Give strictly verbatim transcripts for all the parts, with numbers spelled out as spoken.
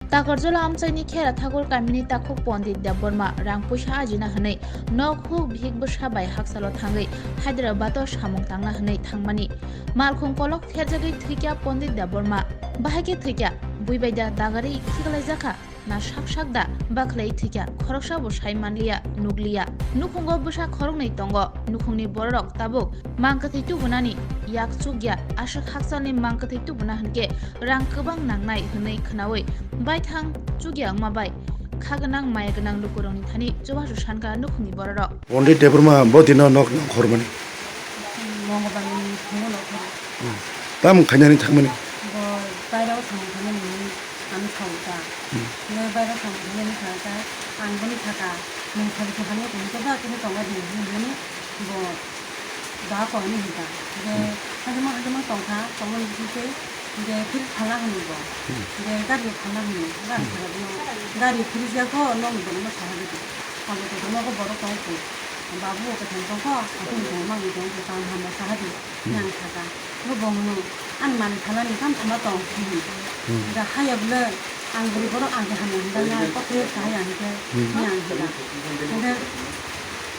Takarjala amchaini Khera Thakur kamini takhuk Pondit Debbarma rang puisa ajina hwnwi nok huk bihik bwsa bai hakchalo thangwi Hyderabad-o samung tangna hwnwi thangmani. Malkhung kolok therjagwi thwikya Pondit Debbarma. Bahai khe thwikya, bui bai da dagari khiklaijak kha? Na sak sak da bakhlai thwikya, khoroksa bo sai manliya, nukliya. Nukhungo bwsa khoroknwi tongo. Nukhungni bororok tabuk mang kwthwi tubunani yak chukya, aswk hakchalni mang kwthwi tubuna hwnkhe rang kwbang nangnai hwnwi khwnawi baithang chukya wngma bai kha gwnang maya gwnang lukurokni thani chubachu sankha nukhungni bororok. Pondit Debbarma bo dino nok nang khormani. Mongolbarni phungo nok khoro. Hmm. Tam khainani thangmani? Bo bairao samung tangmani hinwi ano sao ta. Hmm. Hinwi bairao samung tangmani sao ta. Ang boni saka, nwng sari tongthani tongmani kebo kebo tongo di hinwi bo ba ko hinwi hinta. Hinwi Hmm. hajama hajama tongkha, tongmani bisingtwi Hingke phir phalna hwnwi bo. Hmm. Hingke gari phalna hwnwi. Gari Hmm. phalna hwnwi. Gari phir jak kho, nokni borokno saha di. Abo to nogo borok tong kho. Babu bo kwthang tong kho, aswk ni tong mangni tong kho, kaham hamya saha di. Hmm. Yang saka. Bo bo hwnwi, ani manwi phalnani kam phalna tong. Hmm. Hingke haya bwle, ang bwrwi borok ang khe hamya hwnjaknai, kok khe saha ya hingke, Hmm. yang hwnka. Hingke,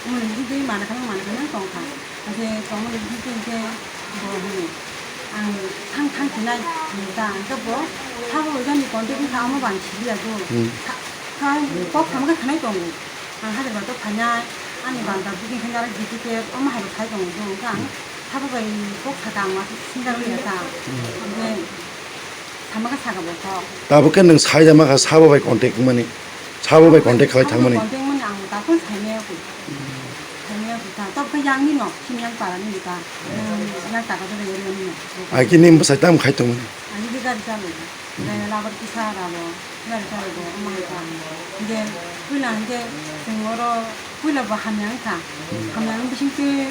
mwnwi hwnwi manwi phalna manwi phalna tong kha. Hingke tongmani bisingtwi hingke bo hino, ang thang thang khinai hinwi ta, hingke bo sabo bai jani contact wngkha, omo bo ang siliya do. Hmm. Sa-, sa-, kok sama khe khanai tongo. Ang Hyderabad o phainai, ani banta booking khainai, aro D T K omo hai bo sai tongo do. Hingke ang Hmm. sabo bai kok saka ang uansuk sinda wngya ta. Hmm. Hingke Sama khe saka bo kok. Tabuk khe nwng sai da ma kha sabo bai contact wngmani, sabo bai contact khalai Sabo thangmani. Contact wngmani ang dakhwlai saimaya kho. Saimaya kho ta. Tabuk khe yang ni no, sini yang para ni ta. Yang taka to yang ni no. Ai khe nini bwsai tamo khai tongmani? Ani khe gari chalo. Hmm. Dai labar kisa rabo, gari chalo bo, omo hai ta. Hingke puila hingke chwng oro puila bo hamya wngkha. Hmm. Hamya wng bisingtwi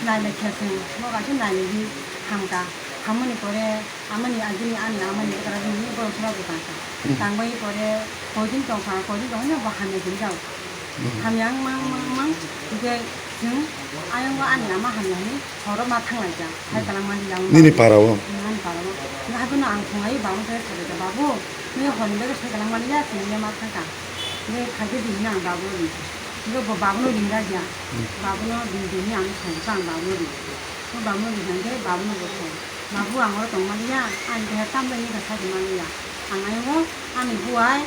nailai khe chwng, bo kaisa nailai di hamkha. Hammani pore Amani agini ani amani bwkra bini borok sora bwkang kha. Hmm. Tangbai pore koidin tongkha, koidin tongkha bo hamya hwnjao. Hmm. Hamya wng mang mang mang hingke chwng ayongo ani ama hamya hwnwi horo ma thanglaijak. Hai Hmm. kalang mani yang Nini para o? Hmm, ani para o. Hingke haikhe no ang thunglai babuni thai sabaikha, "Babu, nini horni bagwi sai kalang mani ya?" Chwng ya ma thangkha. Hingke phaikhe di hwnwi ang babuno ringkha. Hingke bo babuno ringjakya. Hmm. Babuno ring di hwnwi ang sankha ang babuno ring. Bo babuno ring hwnkhe babuno bo sai. Babu, ang oro tongmani ya, ani keha tamjani khe sai tongmani ya. Ang ayongo ani buai,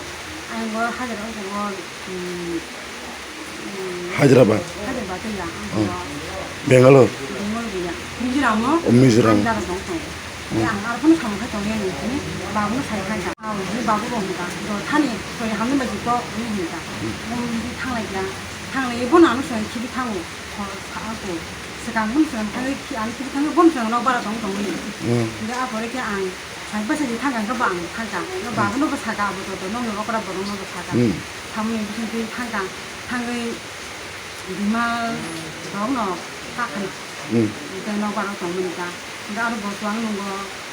ayongo hajira oko, um, um, Hyderabad. Hyderabad ya, ang Oh. oro Bangalore. Bangalore ya. Mizoram o Oh, Mizoram. Ang jaga tong tongo. Oh. Ya, ang aro phano samung khai tongya nung sini, babuno sai khai ta. Ang ni babu bo hwnka, do thani, sori hamni bai jikok, ni hwnka. Hmm. Bo ni thanglai ya, thanglai bono ano sori khibi thango. Hor sa ako. Swkang hwn swkang thangwi khi-, ang khibi thangwi bono swkang nok bara tong tongwi. Hmm. Hingke a pore khe ang sak bwsai di thangkang khe bo ang thangkang. No Hmm. babuno bo saka abo toto, nokni okra borokno bo saka. Hmm. Samoni bisingtwi thangkang, thangwi bima rokno kakhani. Hmm. Hingke nok bara tongmani ta. Hingke aro bo chuang nungo,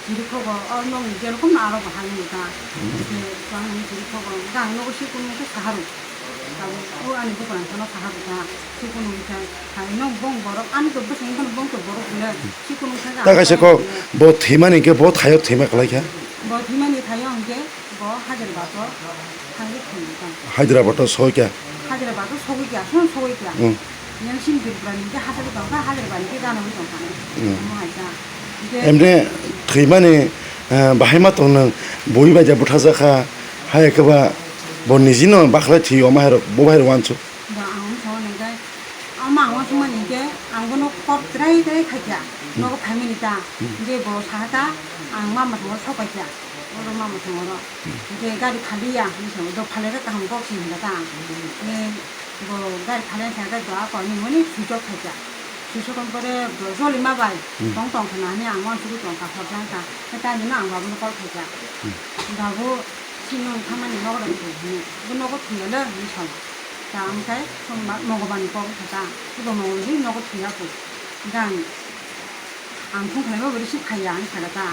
chiri khogo, o nokni jerokomno aro bo hai nungo ta. Hmm. Hingke chuang nungo chiri khogo, hingke ang nogo si kunu khe saharw. Abo, o ani bwkrang phano saha bwkha, si kunu wngkha, hai, nong bong borok, ani to bwswng phano bong to borok hwnle, si kunu wngkha khe Ta ang kaisa saha kok, bwkha. Bo thwimani hwnkhe bo thaio thwima kwlai kha? Bo thwimani thaio hwnkhe bo Hyderabad o thangwi thwimani tong. Hyderabad o soi kha? Hyderabad o sogwi kha, sono sogwi kha. Hmm. Yang sini Tripura ni hwnkhe hachali tong kha, Hyderabad ni hwnkhe gana wi tong kha. Hmm. Omo hai kha. Hwnkhe Emne thwimani, eh, bahai ma tong nang, bui bai ja bwtha ja kha, hai khe ba Bo niji no bakhlai thwi o mahairok, bo bahairok uansuk. Bo ang wngkha hwnwi khe, o ma ang uansukmani hinkhe ang bono kok trai trai khaikha, Hmm. nogo phaimani ta. Hmm. Hinkhe bo sahakha, ang mama thangwi sok paikha, oro mama thangwi oro. Hmm. Hinkhe gari phaliya hinwi sabo, do phalaikha kaham kok se hinkha ta ang. Hinkhe bo gari phalaina sahakhe do a kok hinwi switch off khaikha. Switch off khaina pore bo joli ma bai Hmm. tong tong khna hinwi ang uansugwi tongkha, hor jangkha. Hinkhe tamni no ang babuno call khaikha. Hmm. Babu, Chini nung thamani nogo rok thwi hwnwi, bo nogo thwiya le hwnwi sao. Ta amkhai Mongolbar ni kok wngkha ta, bo Mongolbar ni nogo thwiya kho. Hingkhe ang, ang phone khlaima bo receive khaiya hinwi sakha ta.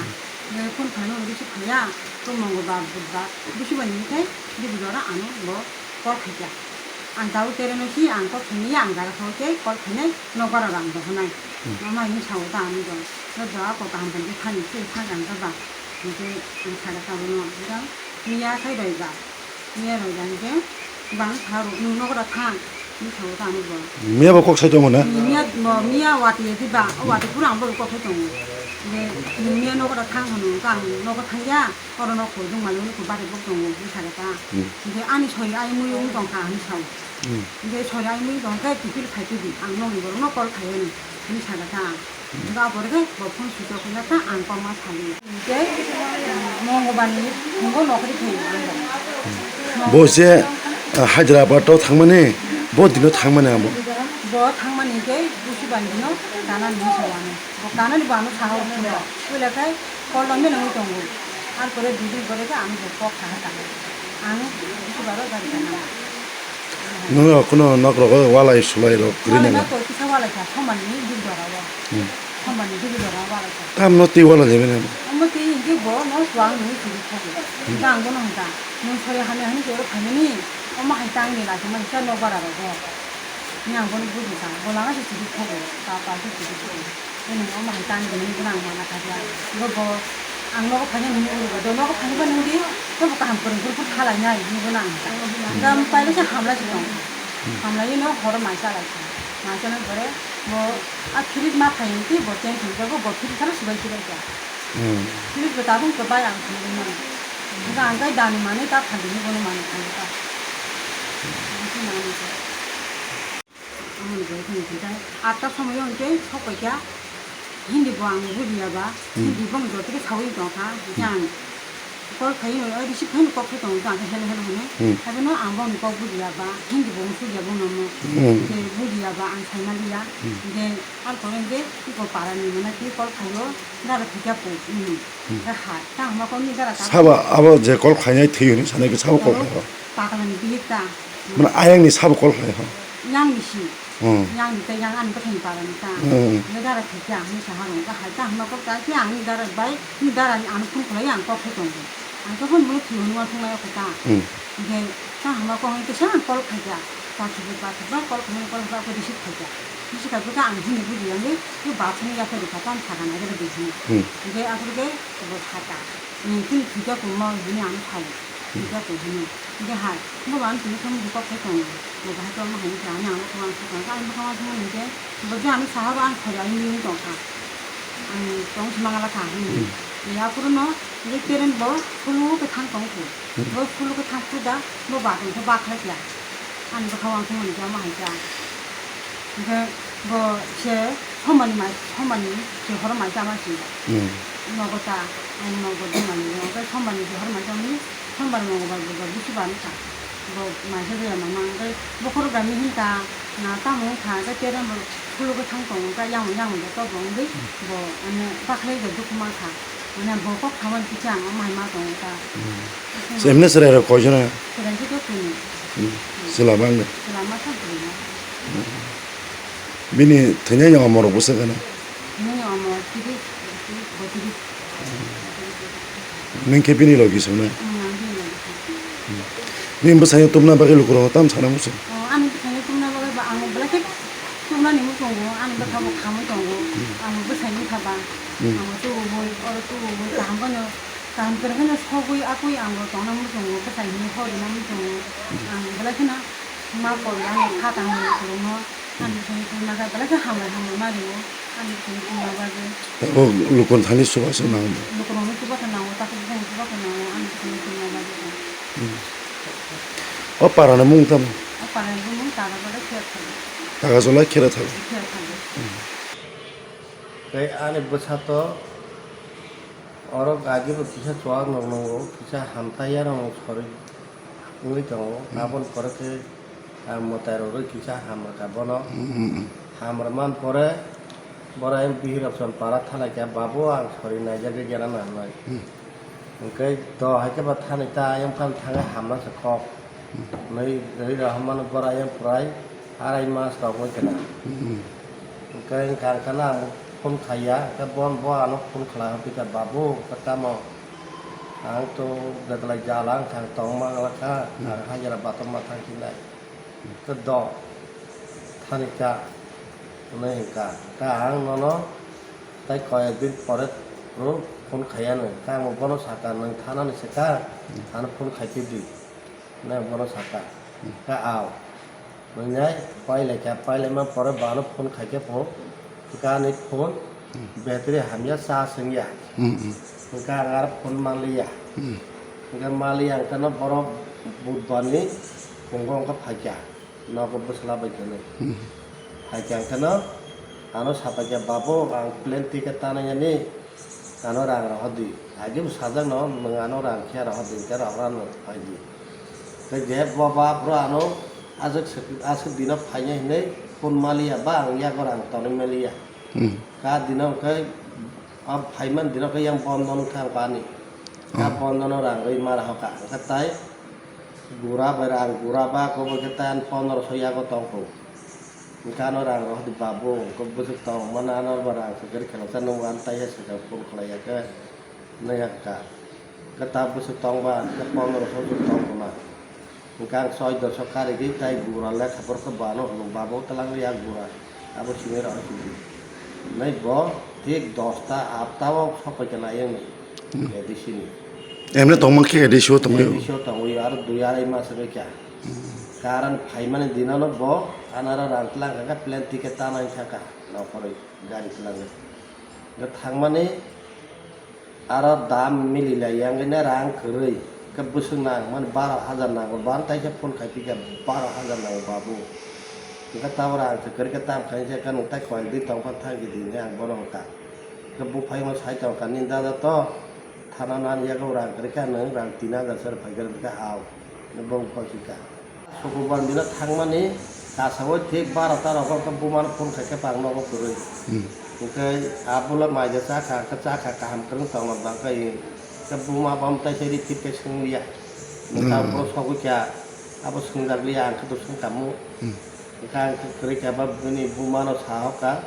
Hingkhe phone khlaima bo receive khaiya, to Mongolbar, Budbar, Bisubani hwnkhai, Bibidor ano bo call khaikha. Ang tabuk tere no si ang call khainai ya, ang jaga sao khe call khainai, nokbar rok ang dohonai. Hmm. Mama hinwi sao ta ano bo. No doa kok kaham bai khe thani se thang kang ta ba. Hingkhe ang sakha ta bono, hingkhe Miya khai roi ba. Miya roi ba hingke bang sa rok nwng nogo da thang. Nwng thango ta ano bo. Miya bo kok sai tongo na? Miya bo, miya wati ya di ba. O wati pura ang bo kok sai tongo. Hingke nwng miya nogo da thang hwnwi ka ang nogo thang ya. Oro no koi dong mali no koi bari bok tongo. Hingke saka ta. Hmm. Hingke ani soi ai mui wng tong kha hwnwi sao. Hmm. Hingke sori ai mui tong khe tipil khai twi di, ang nokni borok no call khai ani, hwnwi sa kha ang. Hingke aboni khe bo phone switch off wngkha kha, ang kok ma sali. Hingke Mongobar ni phungo nokri thai ang. Bo je, ah, Hyderabad o thangmani, bo dino thangmani abo. Bo thangmani hingke Busubar ni dino kana ni sa wani. Bo kanani bo ano saha o phungo. Puila khe call no meno wng tongo. Ar pore dui din pore khe ano bo kok saha ta. Ang Busubar o gari kana. Nwng rok kuno nok rogo walai sulai rok kwrwi Walai nang. Ma koi kisa walai kha, somani digi jora o. Hmm. Somani digi jora walai kha. Tam no twi walai de bene. Omo twi hingke bo no swang nung twi kha. Hmm. Hingke ang bono hingka. Nung sori hame hani jora khamani. Omo hai tang ni lai khamani sa nok bara rogo. Ni ang bono buji kha. Bo laga se twi kha. Ta ta se twi kha. Ani omo hai tang gini gwnang mana kha dia. Bo bo ang nogo phaina nini uri bo. Do nogo phaina ba nini bo bo kaham kwrwng kwrwng kha lai nai nini gwnang. Gam paile se hamla se tong. Hamla yeno horo mai cha lai kha. Mai cha nai pore bo a fridge ma phai nti bo chen thang bo bo fridge khana subai subai kha. Hmm. Fridge bo tabung ko bai ang thang nini. Ga ang kai dani mani ta thang nini bono mani thang ta. Bisi mani ko. Amoni bai kheno hwnkhe atta somoyo hwnkhe sok paikha, Hindi bo ang bujiya ba, Hmm. Hindi bong joto khe sawi tong kha, hwnkhe Hmm. ang call khai no, receive khai no kok khai tongo, ang khe hello hello hwnwi. Hmm. Haibeno ang bongni kok bujiya ba, Hindi bo unsuk ya bongno mo. Hmm. Hwnkhe bujiya ba ang saimaliya. Hmm. Hwnkhe ar pore hwnkhe iko parani mane twi call khaio, dara thikya po, hmm. Hmm. Khe hai, ta hwnba kok ni dara ta. Sabo abo je call khainai thwi hwnwi sanai khe sabo call Oro khaio. Pakalani bihik ta. Mane ayang ni sabo call khlai ha. Yang ni si. Hmm. Yang ni tei yang ani bwthai ni para ni ta. Hmm. Ni dara thikya ang ni saha rong ka hai ta hwnba kok ta khe ang ni dara bai ni dara ni ano phone khlai ang kok khe tongo. Ang khe phone mui thwi hwnwi uansuk nai kho ta. Hmm. Hingke ta hwnba kok hingke sa ang call khaikha. Ta thikya ta thikya call khaikha call khaikha receive khaikha. Receive khaikha ang hini buji yang ni ni ba phone ya khe rikha ta ang sakha nai khe buji. Hmm. Hingke aphuru khe bo sakha. Ni chini thikya kung ma hini ang thai. Hingke tong hino. Hingke hai, bo ba ang tini khe mukhup kok khe tongo. Bo bahai khe omo hai khe ani ang bwkhao uansuk kha. Ani bwkhao uansuk mani hingke bo je ani saha bo ang khori ai mili tong kha. Ang tong si mangala kha hwnwi. Hmm. Yaphuruno je current bo sulu khe thang tong kho. Hmm. Bo sulu khe thang kho da, bo ba tong khe ba khlai kha. Ani bwkhao uansuk mani khe omo hai khe. Hingke bo se sombarni mai, sombarni se horo mai chama si. Hmm. Nogo ta, ang nogo dongmani, hingke sombarni se horo mai chamani, sombar mongobar bo bo bisi bani sa. Bo mai se doya mama, hingke bokhoro gami hinta, na tamo wngkha, hingke terem bo khulugo thang tongo, hingke yang yang bo to bo wngwi bo, ano, bakhlai bo dukhu mankha. Mane bo kok khamani kisa ang omo hai ma tongo ta. Hmm. Emne chwrai rok koijon? Chwrai khe khe kunu. Hmm. Chwla bangde. Chwla ma thang kunu. Bini thwinani omo rok bwswk gana? Thwinani omo tiris, tiris, botris. Nung khe bini logi song na? Hmm, ang bini logi song. Hmm. Nini bwsai tumna bagwi lukurok tam sana muchung? Oh, ani bwsai tumna bagwi ba ang belai khe tumnani muchungo, ani bwkha bo khamwi tongo. Hmm. Ang bwsai wngkha ba. Hmm. Ang tubuwi, oro tubuwi, kaham phano, kaham kwrwngkheno sogwi, akwi ang bo tongna muchungo, bwsai hinwi horina muchungo. Hmm. Ang belai kheno ma kol, ano kha kaham ni khulumno, ani bwsai ni khulumna khe belai khe hambai hambai ma rio, ani bwsai ni khulumna bagwi. Tei o lukon thani chubachu nango. Lukurokno chubachu nango, takhuk bwsai ni chubachu nango, ani bwsai ni khulumna bagwi. Hmm. O parani mung tamo? O parani mung Tagajola Kherathago. Tagajola Kherathago. Kherathago. Hmm. Tei ani bwsa to oro agi bo kisa chuwak nuk nungo, kisa hamthai ya rok sori wngwi tongo. Hmm. Aboni pore khe ang mwtai rok kisa hamrwkha bono. Hmm, hmm, hmm. Hamrwmani pore boro M P hirok son para thalai kha, "Babu, ang sori naijagwi gana nangnai." Hmm. Hwnkhe do hai khe ba thani ta ayang phano thangwi hamna se kok. Nui, nui rw hamano bora yang prai, arai mas rok wngkhe na. Hmm. Hwnkhe wngkha, wngkha na ang phone khaiya, hwnkhe bon bo ano phone khlai hwnkhe, "Babu, hwnkhe tamo? Ang to betlai jala wngkha, ang tongma wngla kha, Hmm. ang hajira batom ma thang sinai." Hwnkhe do thani ta, hwnwi hwnkha. Hwnkhe ang nono Tai koyek din pore phuru Phone khaiya nwng, kang bo bono saka, nwng thanani se kang, ano phone khaiphi di, nwng bono saka, ka ao. Nwngnai pailaikha, pailaima pore bo ano phone khaikhe pho, kani phone battery hamya, charge wngya. Hwnkhe ang aro phone manliya. Hwnkhe manliya hwnkhe no borok budbar ni phungo hwnkhe phaikha. Nogo bwsla bai khe nw. Hai khe ang khe no ano sapai khe, "Babu, ang plane ticket tanai ani, ano rang rohor di." Agi bo sajak no, "Nwng ano rang khe rohor di, hwnkhe rohor ano phai di." Tei je bo bap rw ano aswk swk-, aswk dino phainai hinwi phone maliya ba ang yago rang tonwi maliya. Ka dino hwnkhe, a phaimani dino khe yang bondo wngkha ang ani. Ka bondo no rang rwi ma rohor kha. Hwnkhe tai Gura bai rang gura ba, kobor khe tan pondro so yago tong kho. Hwnkhe ano rang rohor di babu, hwnkhe bwswk tong mano, ano bo rang kwrwi kheno cha, nwng ano taisa swkang phone khlai ya khe, nai ya kha. Hwnkhe ta bwswk tong ba, hwnkhe pondro so tong kho na. Hwnkhe ang soi dorso karigwi tai gura lekha borok khe bo ano hwnwi, "Babu, twlang ya gura." Abo simi rok hinwi. Nai bo thik dosta atta o sokoi khe nai wngwi A D C ni. Emne tongma khe A D C o tongwi. A D C o tongwi aro dui arai mas wngwi kha. Karon phaimani dinano bo anaro rang twlang kha, plane ticket tanai kha ka, nokhorwi gari twlangwi. Thangmani Aro dam mili lai yang gini rang kwrwi. Khe bwswk nang mani baro hajar nango. Bang taisa phone khai phi khe baro hajar nango babu. Hwnkhe tabora ang se kwrwi khe tam khai se khe nwng tai koyok di tong kha thang di hinwi ang bono hwnkha. Khe buphai no sai tong kha nini dada to thana nani yago rang kwrwi khe nwng rang tin hajar se rw phai khe rw khe ao. Bo buphai kha. Sukubar bini thangmani kasao thik barota rogo khe bumano phone khai khe pang nogo kwrwi. Hmm. Hwnkhe abola maida chakha, khe chakha kaham kwrwng tongma bangkha, khe buma bam taisa ri phit khe swngya. Hwnkhe Hmm. abo sogwi kha, abo swngjak liya, ang khe to swngkhamu. Hmm. Hwnkhe ang khe kwrwi kha ba bini bumano sahoka,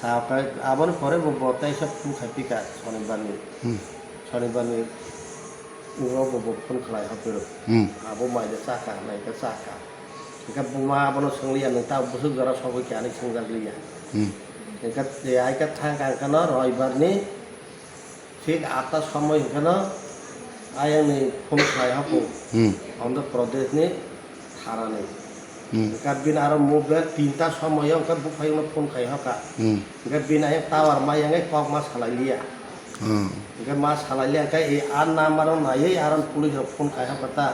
sahoka aboni pore bo, bo taisa phone khai pika Shonibarni. Hmm. Shonibarni. Uro bo, bo phone khlai hapero. Hmm. Abo maida chakha, naikhe chakha. Hwnkhe buma abono swngliya, "Nwng ta bwswk jora sogwi khe?" hinwi swngjak liya. Hmm. Hwnkhe tei hai khe thang kha, hwnkhe no roibar ni thik atta somoi hwnkhe no ayang ni phone khlai hapo. Hmm. Andhra Pradesh ni Tharani. Hmm. Hwnkhe bini aro mobile tinta somoyo hwnkhe buphayungno phone khai hoka. Hmm. Hwnkhe bini ayang tower ma yangwi kok ma salai liya. Hmm. Hwnkhe ma salai liya hwnkhe e a number o naiwi aro police rok phone khai hoka ta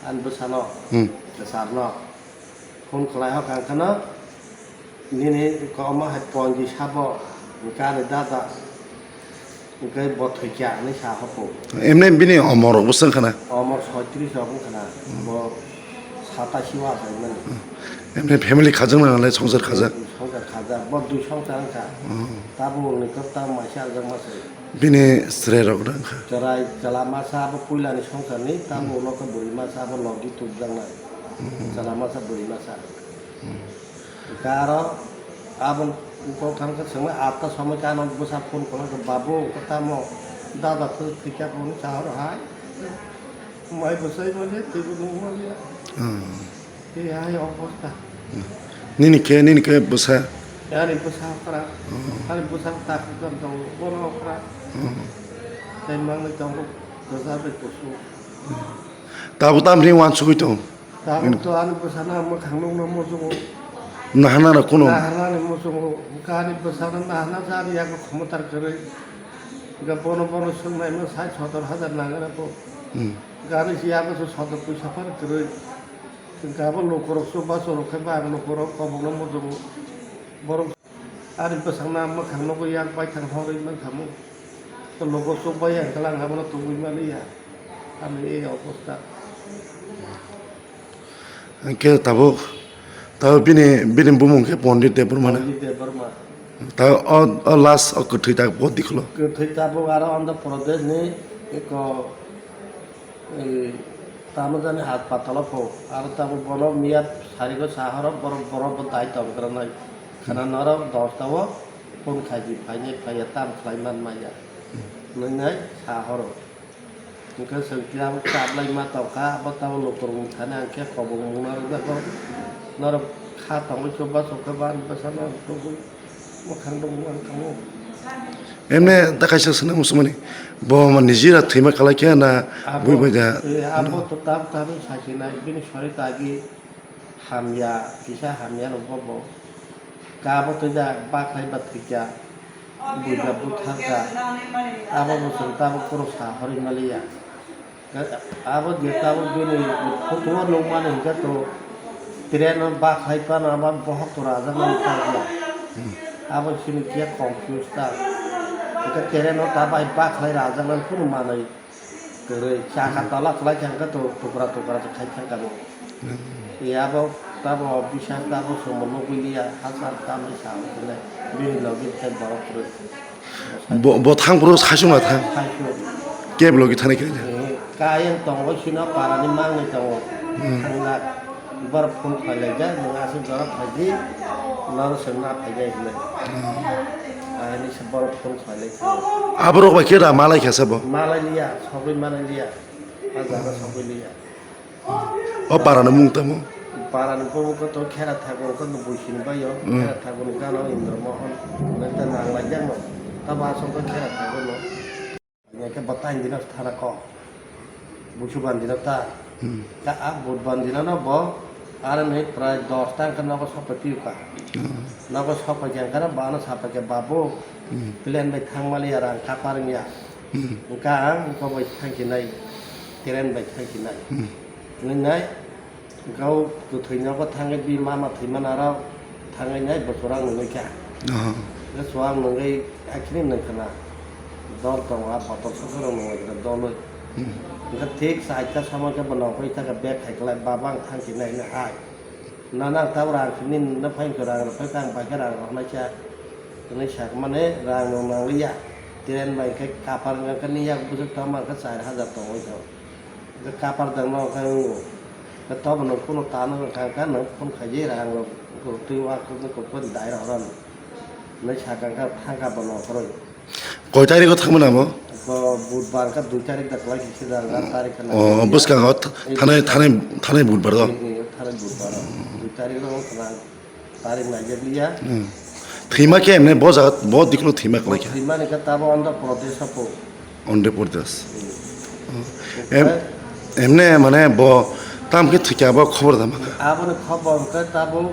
ani bwsano. Hmm. Kwcharno. Phone khlai hoka hwnkhe no Nini kwma hai ponji sabo, hwnkhe ani dada, hwnkhe bo thwikya hinwi sa hopo. Emne bini omor rok bwswk wngkha na? Omor soitris rok wngkha na, bo satasi o achaimani. Emne family khajak na nalai, songsar khajak? Songsar khajak, bo dui songsar wngkha. Hmm. Tabuk ni kwtal maisa arjak ma se. Bini chwrai rok da wngkha? Chwrai chwla masa abo puilani songsarni, tabuk Hmm. no khe bwrwi masa abo logi tubjaknai. Hmm. Chwla masa bwrwi masa. Hmm. Hwnkhe aro aboni kok thang khe swngwi atta somoi khe ano bwsa phone khlai khe, "Babu, hwnkhe tamo dada thwi-, thwikya phone sa horo hai? Mai bwsai manya teibo nung manya." Hmm. Tei hai obostha. Hmm. Nini khe, nini khe bwsa? Ani bwsa okra. Hmm. Ani bwsa takhuk jang tongo, bono okra. Hmm. Tei mangwi tongo, kwchar bai kusu. Hmm. Tabuk tamni wansugwi tongo? Tabuk to ani bwsano ang mwkhang nukna muchungo. Nahana rok kuno? Nahana ni muchungo. Hwnkhe ani bwsano nahana cha ani yago khomotar kwrwi. Hwnkhe bono, bono swngnaima sait sotor hajar nangwi rwkho. Hmm. Hwnkhe ani se yago se sotor puisa phano kwrwi. Hwnkhe abo lukurok chubachu rwkhe ba ang lukurok kobokno muchungo. Borok Ani bwsakno ang mwkhang nugwi yak baithang horwi mankhamu. Logo chukbai ang khe lang abono tubui maliya. Ani ei obostha. Hwnkhe tabuk, tabuk bini, bini bumung khe Pondit Debbarma na? Pondit Debbarma. Tabuk o, o last o kwthwi tabuk o dikholo? Kwthwi tabuk aro Andhra Pradesh ni eko Ei, tamo jani haspatalo pho, aro tamo bono miya sarigo sahoro borok, borok bo dai tong granai. Khana norok dosta o phone khaidi, phainai phaiya, tam khlai man maya. Nwngnai sahoro. Hwnkhe chwng tiyabo chaplai ma tongkha, abo tamo lukurokni thani ang khe kobong mungna rwjago. Norok kha tongwi chubachu khe bani bwsano tubui mwkhang rwui mankhamu. Emne da kaisa swnam muchungmani, bo ma nijira thwima kwlai khe na bui bai da? Abo to tab tab sakinai bini sori tagi hamya kisa hamya rok bo bo. Kabo to ja bakhai ba thwikya, buida butharka, abo bo chwng tabuk phuru sa horwi maliya. Abo je tabuk bini photo o nukmani hinkhe to train o bakhai phano abo bohok to rajakmani tangkhe. Abo chini kiya confuse ta. Hinkhe train o ta bai bakhai rajakmani phuru manwi. Kwrwi, chakha tola kwlai thangkha to tukra tukra khe khai thangkha bo. Yabo tabo bisas tabo somo nugwi liya, hachal tamni sao khe bini logi khe borok kwrwi. Bo, bo thang phuru saichung na thang? Saichung. Keb logi thani khe? Eh, kayang tongo sino parani mangni tongo. Hmm. Thangna. Borok phone khlai laijak, nwng aswk jora phaidi, norok se ma phaidi hinwi. Aini se borok phone khlai lai kha. Aborok bai khe da malai kha sabo? Malai liya, sogwi malai liya. A jaga sogwi liya. O para ni mung tamo? Para ni bobo ko to Khera Thakur ko no buisini bayo. Hmm. Khera Thakur ni gana Indra Mohan. Nang ta nang laijak no. Tabo aswk ko Khera Thakur no. Hingke bo tain dino thana kok. Busu bandino ta. Hmm. Ta a but bandino no bo, aro ni prai dos ta wngkha nogo sopai piu ka. Hmm. Nogo sopai khe wngkha no bo ano sapai khe, "Babu, hmm, plane bai thang mali ya, rang kapar wngya." Hmm. Wngkha ang, wngkha bai thang khe nai, train bai thang khe nai. Hmm. Wngwi nai, Gau kwthwi nogo thangwi bi mama thwimani aro thangwi nai bo chwrang nungwi kha. Aha. Hwnkhe chwrang nungwi akhini nungkhwna dol tongo, a botol sosoro nungwi khe dolwi. Hmm. Hwnkhe thik chaita somoi khe bo nokgwi thangkha bag khaiklai, "Baba, ang thangkhe nai," hwnwi hai. "Nana, ang tabuk rang simi nini phai khe rang rwphai kha, ang bai khe rang rwkhnai kha," hwnwi sakmani rang nung nangliya. Train bai khe kapar wngkha nini yak bwswk tongma khe char hajar tongwi tong. Hwnkhe kapar dangno wngkha wngo. Hwnkhe tobo nwng kunu tano wngkha, hwnkhe nwng phone khaidi rang rok twi uansuknwi kuphui dai rok horo hinwi sakha, hwnkhe thangkha bono okhoroi. Koi tarikgo thangmani abo? Bo budbar wngkha dui tarik da kwlai kisa da wngkha tarik kheno. Oh, bwskango th-, thanai, thanai, thanai budbar do? Thanai budbar. Dui tarik rok wngkha na. Tarik naijakliya. Hmm. Thwima khe emne bo jaga, bo dikhulo thwima kwlai khe. Thwimani khe tabo Andhra Pradesh o po. Andhra Pradesh. Hmm. Oh. Em-, emne mane bo tam khe thwikha bo khobor da maka. Aboni khobor khe tabo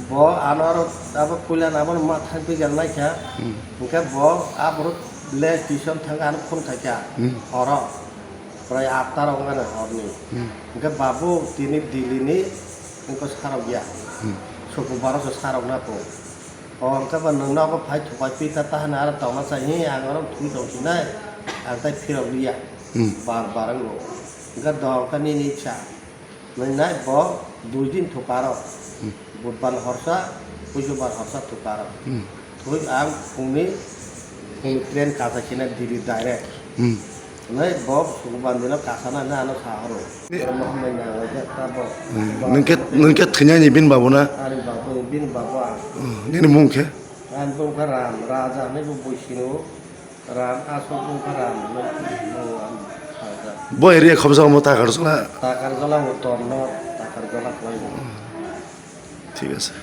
bo ano aro abo puila abono ma thang pijak naikha. Hmm. Hwnkhe bo aborok le tuition thangkha ano phone khaikha. Hmm. Horo. Prai atta rok wngkha na horni. Hmm. Hwnkhe babu tini Delhi ni wngkha sarok ya. Hmm. Sukubaro se sarok na po. O hwnkhe ba nwng nogo phai thupai pita tahani aro tongna chai hi ang oro thwi tong sinai ang tai phirok liya. Hmm. Bar bar wngo. Hwnkhe do hwnkhe nini icha. Nai nai bo dui din thukaro. Hmm. Budbar horsa, Busubar horsa thukaro. Hmm. Thwi ang phungni, phungni train kasa kina Delhi direct. Hmm. Nai bo Sukubandino kasana na ano sahoro. Ni- Mohammed na wajak ta bo. Hmm. Nungke, nungke thwinani bin babu na? Ani babu, bini babu ang. Hmm. Nini mung khe? Ani mung khe Ram, Raja ni bo buisino. Ram, aswk wngkha Ram, no, no, ang kha. Bo area khobjagamo Takarjala. Takarjala mo torno, Takarjala khlai. Thik ase.